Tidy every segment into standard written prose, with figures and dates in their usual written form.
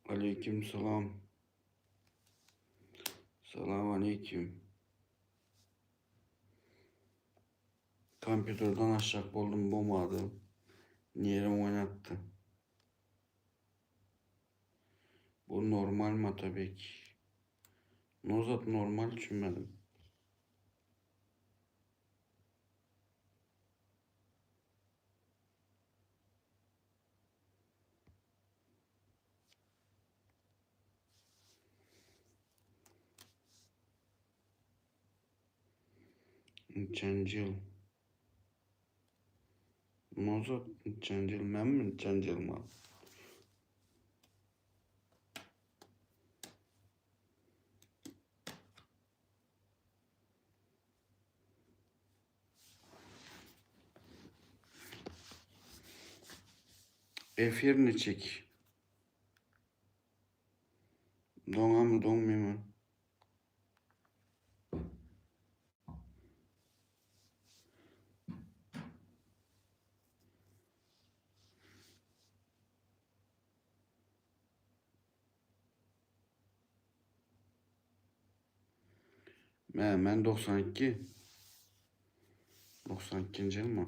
Aleyküm salam. Salam aleyküm. Kompýuterden açjak boldum bolmady. Nirem oýnatdy. Bu normal mi Atabek? Nozat normal düşünmedim. Neçenji ýyl? Mozart neçenji ýyl? Menmi neçenji ýylma? Efir niçik? Doňamy doňmymy? Mä, men 92. 92-nji ýylmy?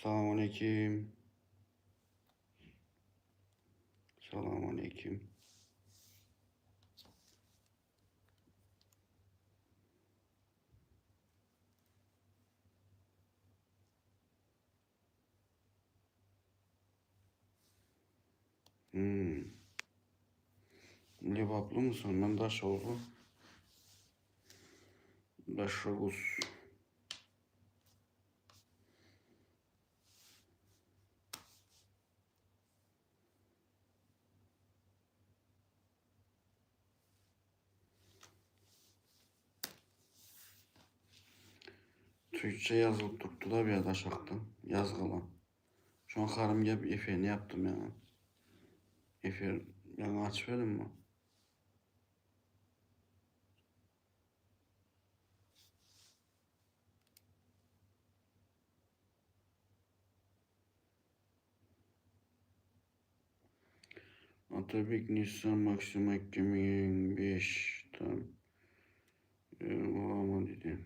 Salam aleyküm. Salam aleyküm. Hmm. Lebaply mısın? Men Daşoguzly. Daşoguz. Türkçe ýazylyp durupdy-da bir ýerde aşakda. Ýazgyla. Şoňa harym gelip efirini ýapdym ýaňy. Efir ýaňy açyp edim bu. Atabek Nissan Maxima 2005 tam bolama dedi.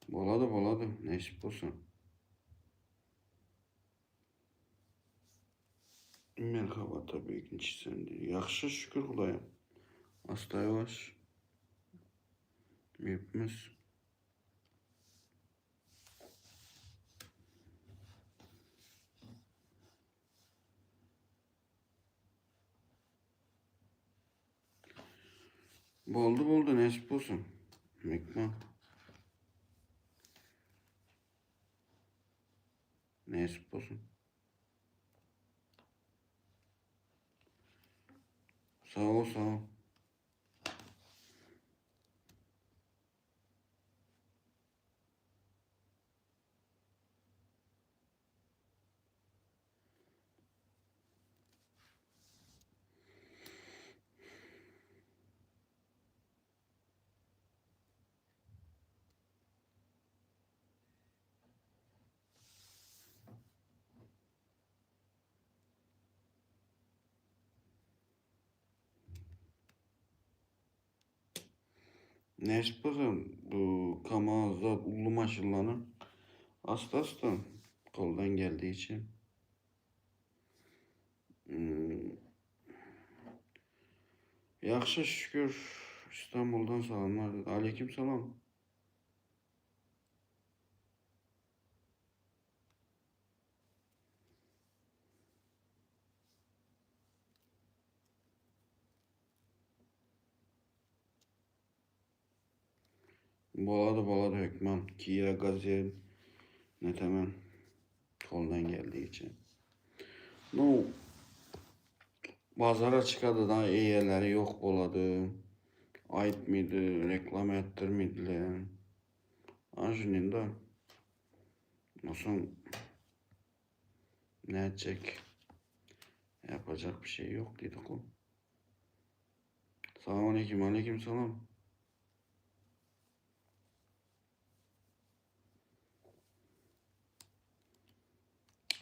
Bolady bolady nesip bolsa. Merhaba Atabek niçiksen dedi. Ýagşy şükür Hudaýa. Asta ýuwaş. Hepimiz. Boldy boldy nesip bolsun. Mekman. Nesip bolsun. Sag ol sag ol. Nesip bolsa bu Kamaz zat ully maşynlany asta asta goldan geldigiçe hmm. Ýagşy şükür İstanbuldan salamlar. Aleyküm salam. Bolady bolady hökman. Kia Gazel netemen goldan geldigiçe. No bazara çykady da eýeleri ýok bolady. Aýtmydy, reklama etdirmediler. Aşyny da. Olsun ne edecek? Yapacak bir şey yok dedik o. Salam aleyküm, aleyküm salam.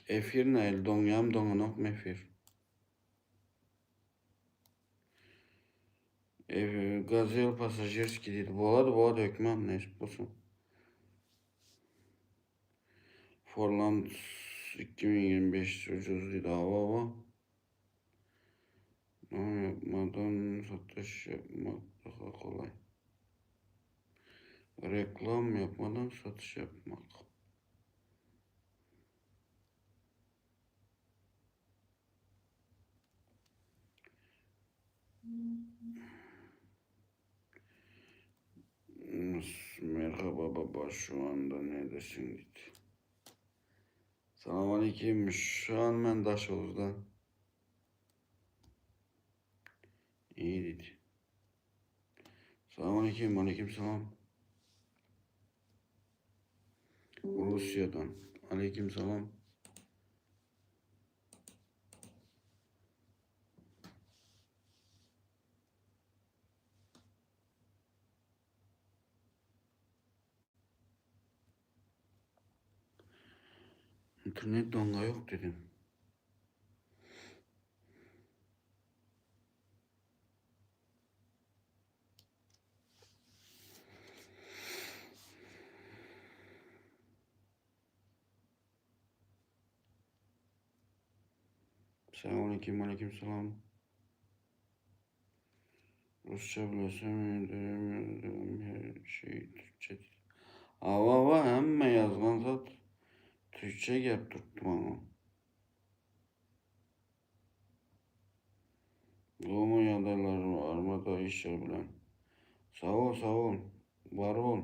Efir ne el doňýam doňanokmy efir? Gazel pasažirski diýdi. Bolady, bolady hökman nesip bolsa. Forland 2025 ucuz diýdi. Awa, awa. Nam yapmadan satış yapmak daha kolay. Reklam yapmadan satış yapmak. Merhaba baba şu anda neredesin dedi. Salam aleyküm. Şu an ben Daşoguz'da. İyi dedi. Salam aleyküm. Aleyküm salam. Rusya'dan. Aleyküm salam. İnternet donga yok dedim. Selamünaleyküm, aleyküm selam. Rusça bilesem her şey Türkçe. Ava ava hemme yazgan zat Türkçe gelip tuttu bana. Doğma ýagdaýlary armada işler bilen. Sag bol, sag bol. Bar bol.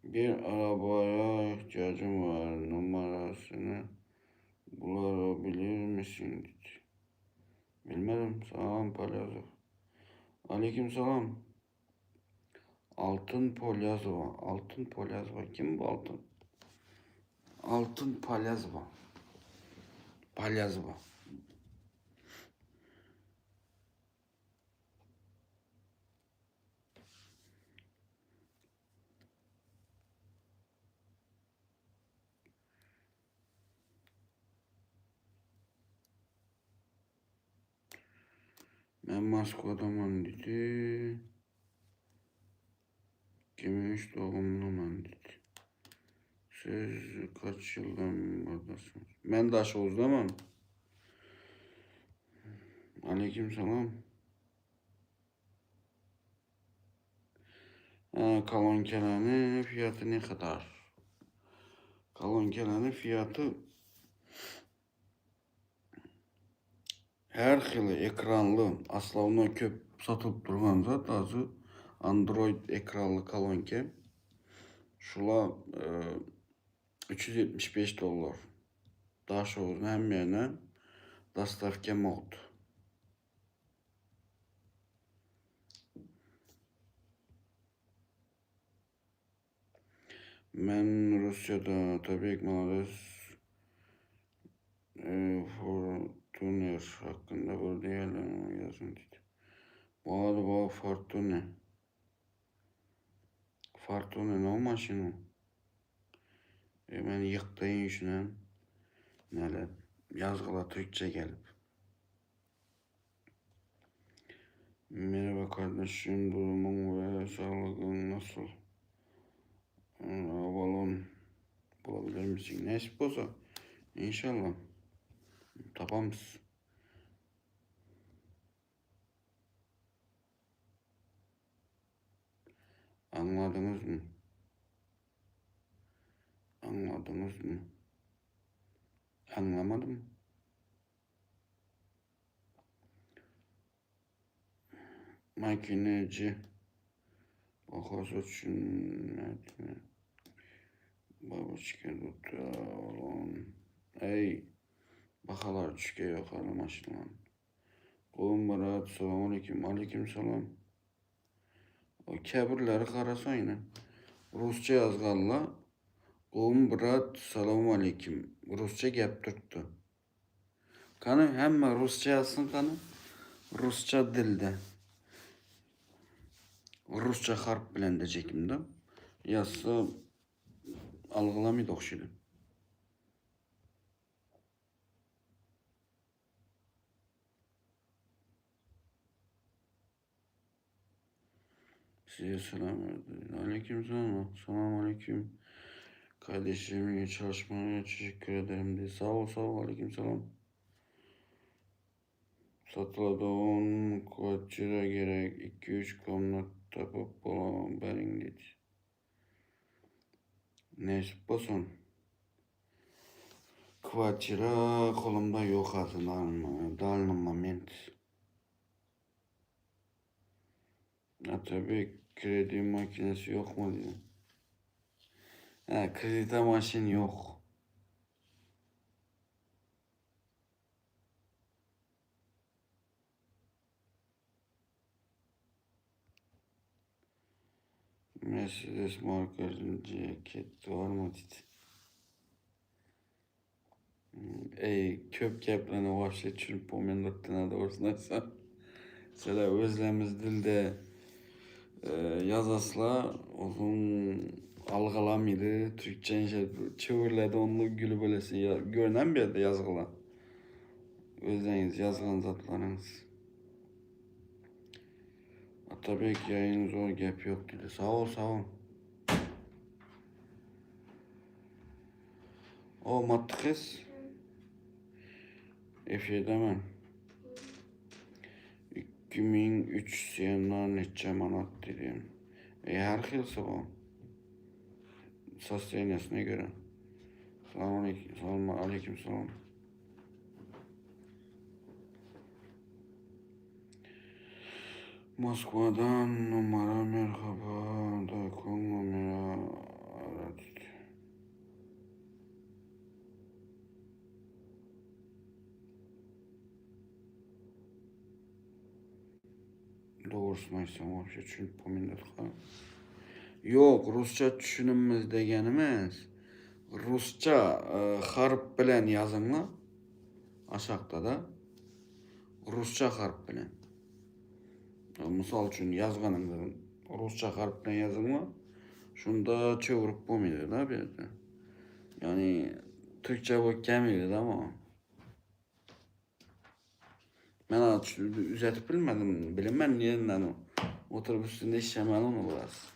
Bir arabaya ihtiyacım var. Numarasını bulabilir misin? Dedi. Bilmedim. Salam Polyazov. Aleyküm salam. Altın Polyazova. Altın Polyazova. Kim bu Altın? Altın Polyazova. Polyazova. Ben Moskva'daman dedi. 2003 doğumluman dedi. Siz kaç yıldan buradasınız? Ben Daşoguz'damam. Aleyküm salam. Ha, kalonkelenin fiyatı ne kadar? Kalonkelenin fiyatı her xili ekranlı, aslavına köp satılıp durgan zat azı Android ekranlı kolonke. Şula e, 375 dollar. Daşoguzun hem yerine dostavka mod. Ben Rusya'da tabii ki malades e, Fortuner hakkında burada yerlerine yazın dedi. Bu arada bu Fortuner. Fortuner ne o maşını? E, ben yıktayın şuna. Neler? Yazgıla Türkçe gelip. Merhaba kardeşim, durumun ve sağlığın nasıl? Avalon bulabilir misin? Nasip olsa inşallah. Tapamız. Anladınız mı? Anladınız mı? Anlamadım. Makineci Bakası düşünmedi. Babaçka Avalon. Ey. Bahalar düşge ýokary maşynlaryň. Gowy Myrat, salam aleýkim. Aleýkim salam. O käbirleri garasaň ine. Rusça ýazganla. Gowy Myrat, salam aleýkim. Rusça gep durtdy. Kany hemme rusça ýazsyn kany. Rusça dilde. Rusça harp bilen de çekimde. Ýazsa algylamydy ogşydy. Size selam verdi. Aleyküm selam. Selam aleyküm. Kardeşim iyi çalışmaya teşekkür ederim diye. Sağ ol sağ ol. Aleyküm selam. Satılada 10 kvartira gerek. 2-3 komnat tapıp bulamam berin dedi. Nesip bolsun. Kwartira golumda ýok hazir dalny moment. Atabek kredi makinesi ýokmy diýýär. Hä, kredite maşyn ýok. Mercedes markasynyň jaket barmy diýdi. Ey köp geplerine wapşe düşünip bolmaýan zatdan dogrusyny aýtsam. Sebäbi özlerimiz dilde e, ýazasla onuň algylamydy türkçe çöwürlerde onu gülüp ölesi görünen bir ýerde ýazgylar. Özleriňiz ýazgan zatlaryňyz. Atabek ýaýyň zor gep ýok diýdi. Sag ol, sag ol. O Matykes. Efirde men. 2003 Sienna neçe manat diýdi. E her hil bu. Sostoýaniýesine göre. Salam aleyküm. Salam aleyküm salam. Moskwadan numara merhaba Daýkon nomera ara diýdi. Dogrusyny aýtsam wapşe düşünip bolmaýandyr. Ýok, rusça düşünimiz degenimiz rusça e, harp bilen ýazyňla aşakda-da rusça harp bilen. E, mysal üçin ýazganyňda rusça harp bilen ýazyňla şunda çöwrüp bolmaýar da bu ýerde. Ýagny türkçe bolup gelmeýär ama. Men aç düzeltip bilmedim. Bilemem yerinden oturup üstünde işlemeli onu biraz.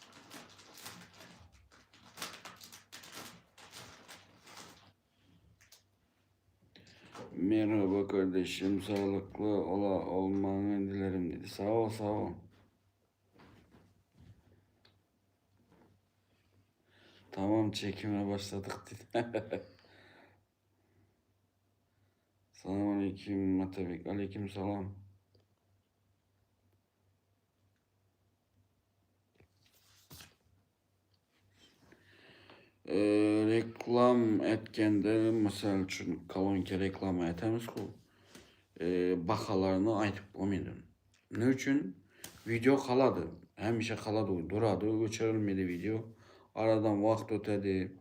Merhaba kardeşim, sağlıklı ola olmanı dilerim dedi. Sağ ol, sağ ol. Tamam çekime başladık dedi. Salam aleyküm Atabek. Aleyküm salam. Ee, reklam etkende mysal üçin kolonka reklama etemiz ku. Ee, bahalaryny aýtyp bolmaýdy. Ne üçin? Video kalady. Hemişe kalady, durady, öçürilmedi video. Aradan wagt ötedi.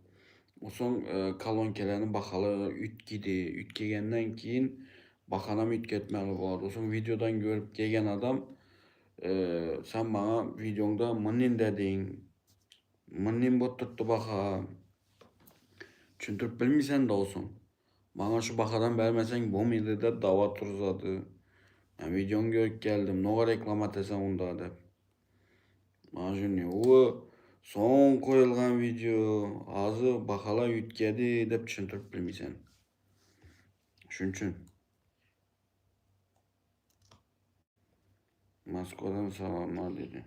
Soň e, kolonkalaryň bahalary üýtgedi. Üýtgegenden keyin bahanam üýtgetmeli bolady. Soň videodan görüp gelen adam e, sen maňa videoňda mundin dediň. Mundin bolup durdy baha. Düşündirip bilmeýsen de olsun. Maňa şu bahadan bermeseň bolmaýdy dep dawa turzady. Men videoňy görüp geldim. Noga reklama etesen onda dep. Maňa şuny o soň koýulgan video azy bahalar üýtgedi dep düşündirip bilmeýsen. Şuň üçin. Moskwadan salamlar diýdi.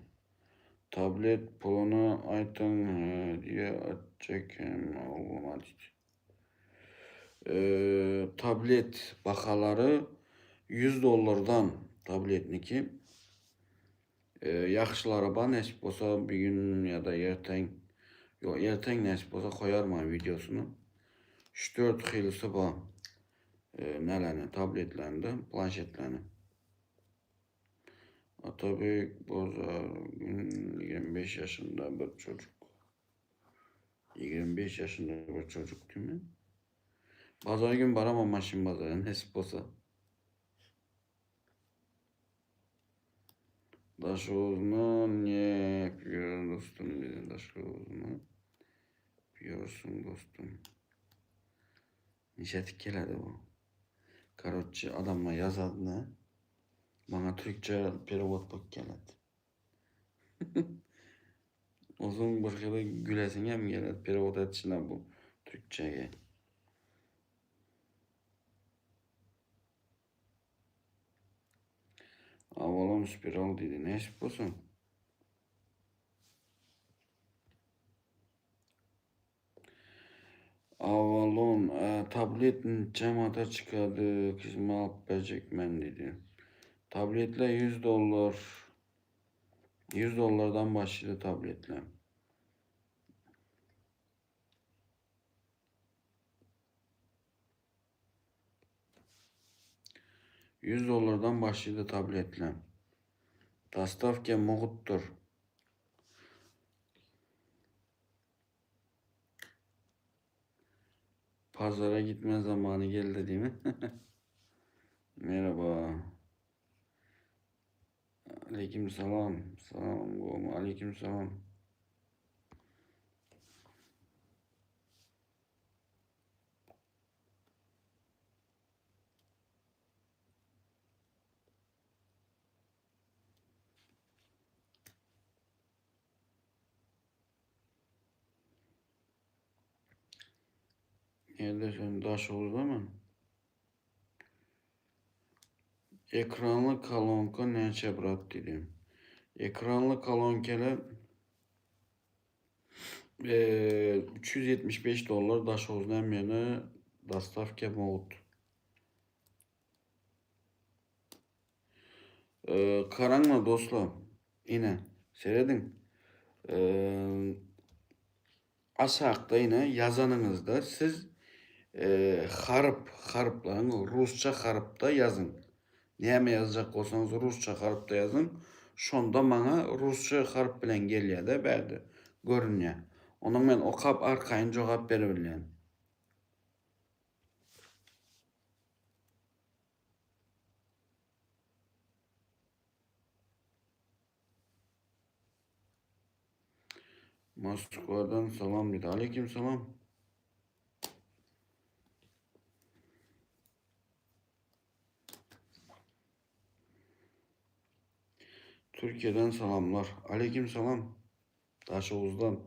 Tablet puluny aýtyň diýe atjak hem ogluma diýdi. Ee, tablet bahalary 100 dollardan tabletniki. Ee, ýagşylary bar nesip bolsa bir gün ýa-da erteň ýok erteň nesip bolsa koýarman videosyny. 3-4 hylysy bar. Nälerini, tabletlerini-de, planşetlerini. Atabek Bozargün 25 yaşında bir çocuk. 25 yaşında bir çocuk değil mi? Bazar gün baramam maşyn bazara nesip bolsa. Daşoguzdan ne öpüyorum dostum dedi. Daşoguzdan öpüyorsun dostum. Niçetik geledi bu? Karoçi adamlar yazady ne? Maňa türkçe perewod bolup geledi. Uzun bir hili gülesiň hem geledi perewod etişine bu türkçege. Avalon spiral diýdi. Näşip bolsun? Avalon e, tablet niçe çykady, kizime alyp berjek men diýdi. Tabletler 100 dollar. 100 dollardan başladı tabletler. 100 dollardan başladı tabletler. Dostavka mugutdur. Pazara gitme zamanı geldi değil mi? Merhaba. Aleyküm salam. Salam. Aleyküm salam. Neredesin? Daşoguzda mı? Ekranly kolonka näçe brat diýdi. Ekranly kolonkalar 375 dollar Daşoguzdan ýene dostavka mugt. Garaňlar dostlar. Ine, serediň. Aşakda ine ýazanyňyzda siz haryp, haryplaryň rusça harypda ýazyň. Näme ýazjak bolsaňyz rusça harypda ýazyň. Şonda maňa rusça haryp bilen gelýär-de bärde görünýär. Onuň men okap arkaýyn jogap berebilýän. Moskwadan salam diýdi. Aleyküm salam. Türkiye'den salamlar. Aleyküm salam. Daşoguzdan.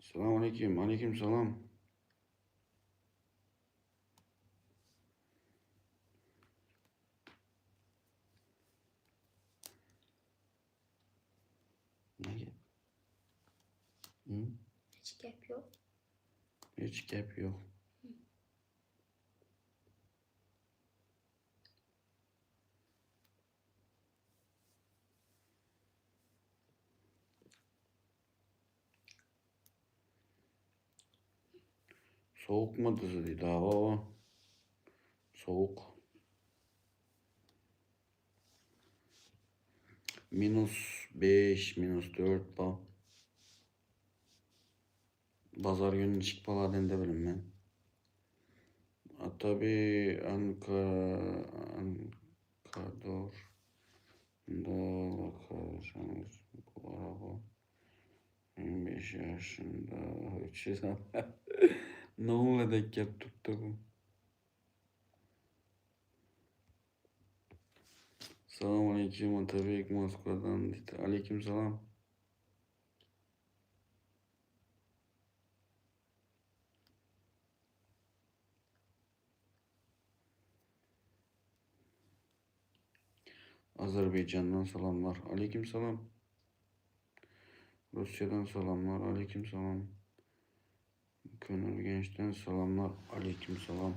Selam aleyküm. Aleyküm salam. Ne gep? Hı? Hiç gep yok. Hiç gep yok. Soğuk mu dizi hava? Soğuk. Minus 5, minus 4 ba. Bazar günü niçik bolar indi bilmen. Tabi Ankara Ankador da bakarsanız bu araba 25 yaşında 300 Ne oldu denk gelip tuttu bu? Selam aleyküm Atabek Moskva'dan. Aleyküm selam. Azerbaycan'dan salamlar. Aleyküm selam. Rusya'dan salamlar. Aleyküm selam. Köneürgenç'ten salamlar. Aleyküm selam.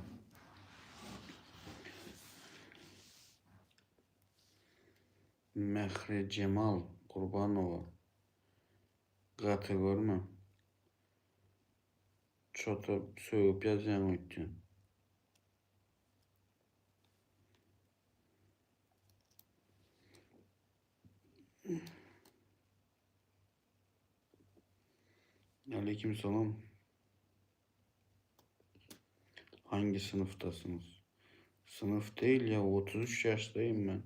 Mehri Cemal Kurbanova. Gaty görme. Çota sögüp ýazýaň öýtýän. Aleyküm salam. Hangi sınıftasınız? Sınıf değil ya 33 yaştayım ben.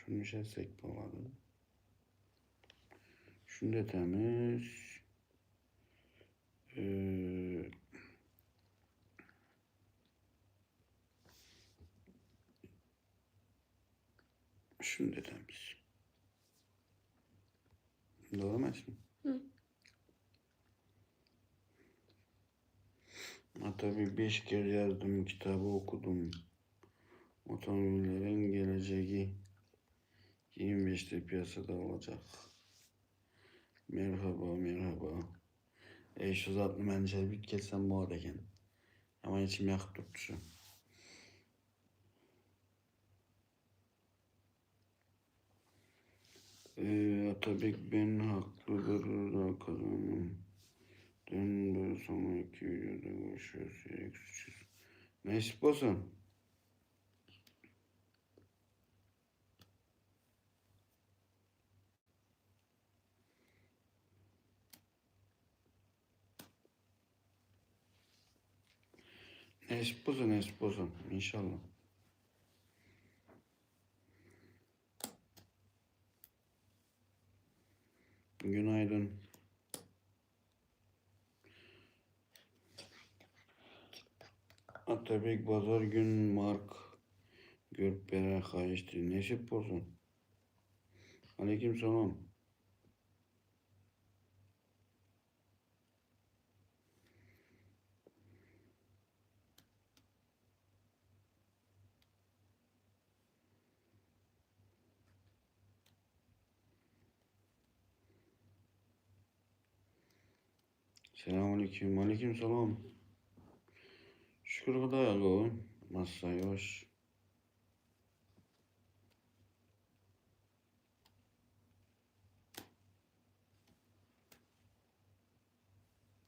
Şunu işetsek bolady. Şunu da temiz. Ee, şunu da temiz. Doğru mu Esin? Hı. Ha, tabii 5 kere yazdım, kitabı okudum. Otomobillerin geleceği 25'te piyasada olacak. Merhaba, merhaba. E şu zatlı menşel bir kessem bu arada. Ama içim yakıp tuttu şu. Atabek ben haklıdır da kazandım. Dün bir sonraki videoda görüşürüz. Görüşürüz. Nesip olsun. Nesip olsun, nesip olsun. İnşallah. Günaydın. Atabek Bazar gün Mark görüp beren xahişdir. Nesip olsun. Aleyküm selam. Selamünaleyküm. Aleyküm selam. Şükür Hudaya go. Masa yavaş.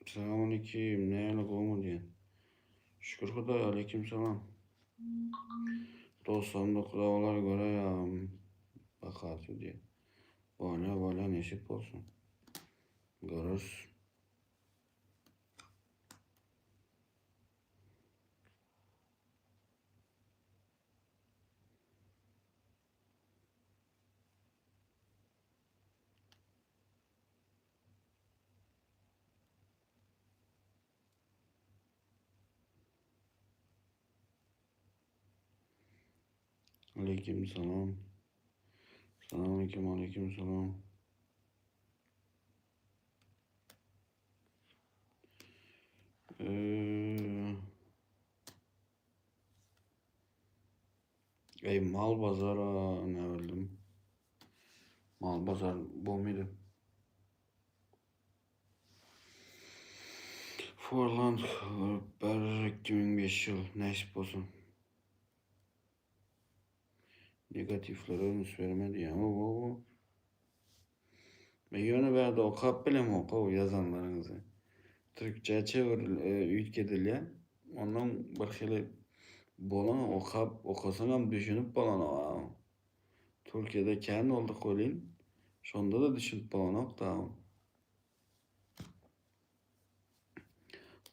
Selamünaleyküm. Ne yalı mu diye. Şükür Hudaya aleyküm selam. 99 olar göre ya. Bakatı diye. Böyle böyle nesip olsun. Görürüz. Aleyküm selam. Selamünaleyküm, aleyküm selam. Ee, ey mal bazara ne bildim. Mal bazar bu muydu? Forland ber 2005 yıl nesip olsun. Negatiflere üns vermedi ya. O, o, o. Ben yönü bärde okap bilem oka yazanlarınızı. Türkçe çevir üýtgedilýär. Ondan bir hili bolan okap okasaňam düşünüp bolan o. Türkiye'de kän olduk welin. Şonda da düşünüp bolanok da.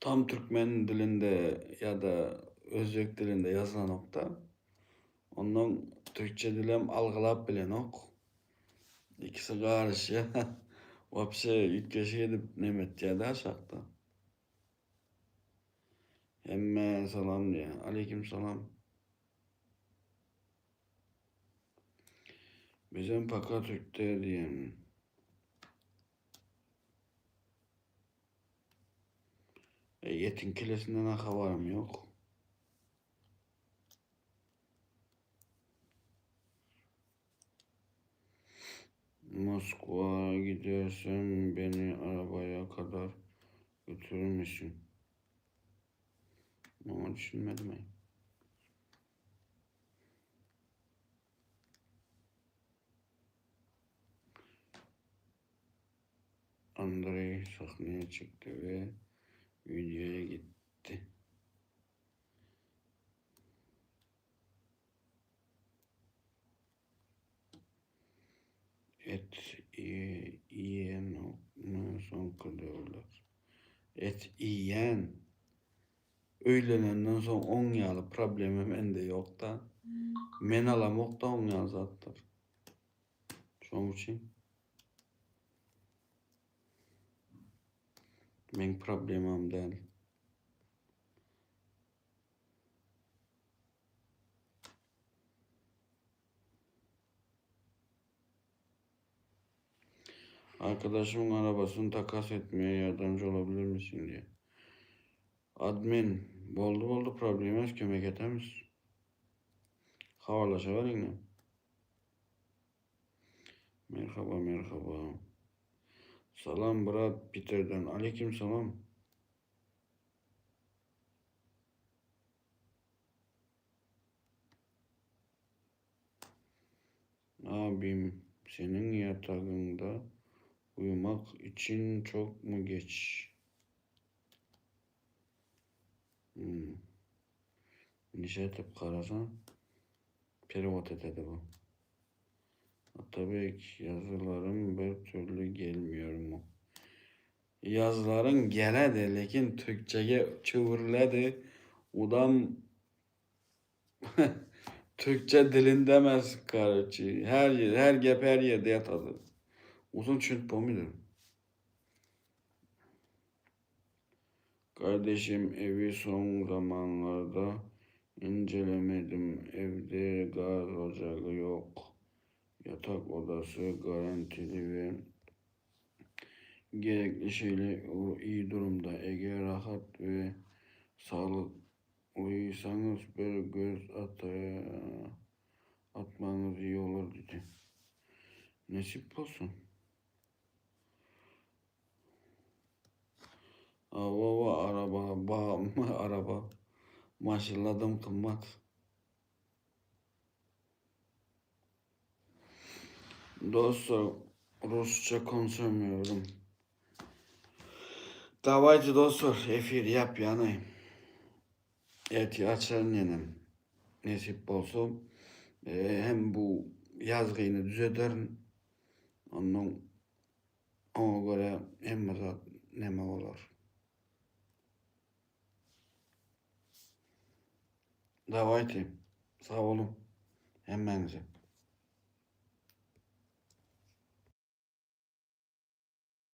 Tam Türkmen dilinde ya da Özbek dilinde yazılanok da. Ondan Türkçe dilem algılap bilenok. İkisi garyşýar. Wapşe üýtgeşik edip neme etýär-de aşakda. Hemme salam diýýär. Aleyküm salam. Bizim paka Türk'te diyen. E, yetin kilesinden haberim yok. Moskva gidersem beni arabaya kadar götürür müsün? Ama düşünmedim. Ey. sahnaya çykdy we videoya gitdi. Et iýenokmy soňky döwürler? Et iýýän. Öýlenenden soň oň ýaly problema mende ýokda. Men alamokda oň ýaly zatlar. Şoň üçin meň problemam däl. Arkadaşımın arabasını takas etmeye yardımcı olabilir misin diye. Admin boldy boldy problem yok kömek etemiz. Habarlaşaweriňle. Merhaba merhaba. Salam brat Peter'den. Aleyküm salam. Abim seniň ýatagyňda uýumak üçin çokmy geç? Hmm. Nişetip garasaň perewot etedi bu. Atabek ýazylarym bir türlü gelmiýormu? Ýazylaryň geledi lekin türkçege çöwrüledi udam Türkçe dilinde emes karoçi. Her yer, her gep her yerde yatadı. Uzun çünt bomydy. Kardeşim evi son zamanlarda incelemedim. Evde gaz ocağı yok. Yatak odası garantili ve gerekli şeyler iyi durumda. Eger rahat ve sağlıklıysanız bir göz atmanız iyi olur dedi. Nesip olsun. Ava araba, ba, araba. Maşylladım kymmat. Dostlar Rusça konuşamıyorum. Dawayty dostlar efir ýap ýany. Ertir açaryn ýene. Nesip bolsa hem bu ýazgyny düzederin. Ondan oňa görä hemme zat neme bolar. Dawayty sag boluň hemmäňize.